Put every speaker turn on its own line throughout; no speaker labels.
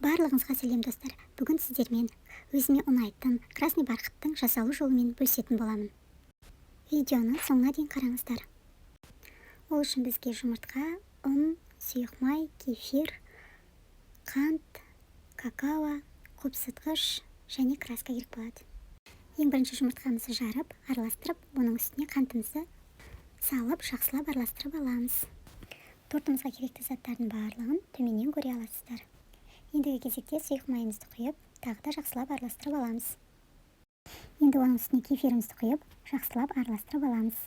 Барлығыңызға сәлем, достар! Бүгін сіздермен өзіме ұнайтын красный бархаттың жасалу жолымен бөлісетін боламын. Видеоны соңына дейін қараңыздар. Ол үшін бізге жұмыртқа, ұн, сұйық май, кефир, қант, какао, қопсытқыш және краска керек болады. Ең бірінші жұмыртқамызды жарып, араластырып, оның үстіне қантымызды салып, жақсылап араластырып аламыз. Тортымызға керекті заттардың барлығын төменнен көре аласыздар. Ендігі кезекте сұйық майымызды құйып, тағы да жақсылап араластырып аламыз. Енді оның үстіне кефирімізді құйып, жақсылап араластырып аламыз.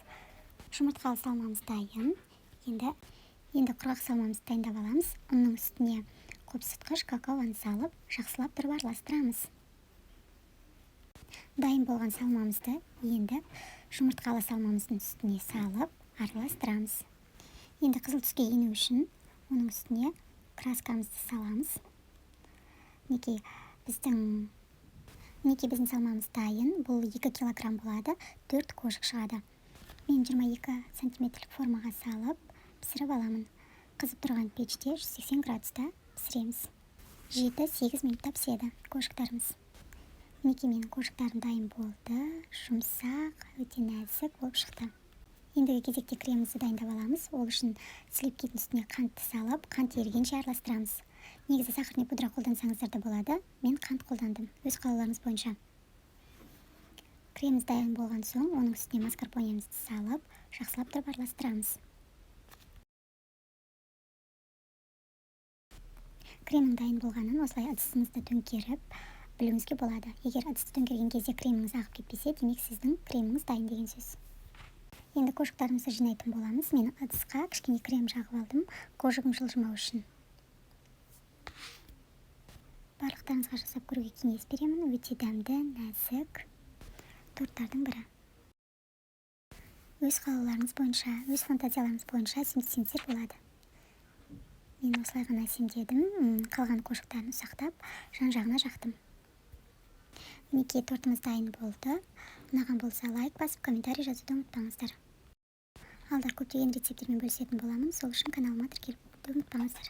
Жұмыртқалы салмамыз дайын. Енді құрғақ салмамызды дайындап аламыз. Ұнның үстіне қопсытқыш, какаоны салып, жақсылап тұрып араластырамыз. Дайын болған салмамызды енді жұмыртқалы салмамыздың үстіне салып, араластырамыз. Енді қызыл түске ену үшін оның үстіне краскамызды саламыз. Мінекей, біздің салмамыз дайын. Бұл 2 килограмм болады, 4 коржик шығады. Мен 22 сантиметрлік формаға салып, пісіріп аламын. Қызып тұрған печте 180 градуста пісіреміз. 7-8 минутта піседі коржиктарымыз. Мінекей, менің коржиктарым дайын болды. Жұмсақ, өте нәзік болып шықты. Ендігі кезекте кремімізді дайындап аламыз. Ол үшін сливкидің үстіне қантты салып, қант ерігенше араластырамыз. Негізі сахарный пудра қолдансаңыздар да болады, мен қант қолдандым. Өз қалауларыңыз бойынша. Креміміз дайын болған соң, оның үстіне маскарпонемізді салып, жақсылап тұрып араластырамыз. Кремнің дайын болғанын осылай ыдысыңызды төңкеріп білуіңізге болады. Егер ыдысты төңкерген кезде креміңіз ағып кетпесе, демек, сіздің креміңіз дайын деген сөз. Енді коржиктарымызды жинайтын боламыз. Мен ыдысқа кішкене крем жағып алдым, коржигім жылжымау үшін. Барлықтарыңызға жасап көруге кеңес беремін. Өте дәмді, нәзік торттардың бірі. Өз қалауларыңыз бойынша, өз фантазияларыңыз бойынша әсемдесеңіздер болады. Мен осылай ғана әсемдедім. Қалған коржиктарын ұсақтап, жан жағына жақтым. Мінекей, тортымыз дайын болды. Ұнаған болса, лайк басып, комментарий жазуды ұмытпаңыздар. Алда көптеген рецепттермен бөлісетін боламын, сол үшін каналыма тіркелуді ұмытпаңыздар.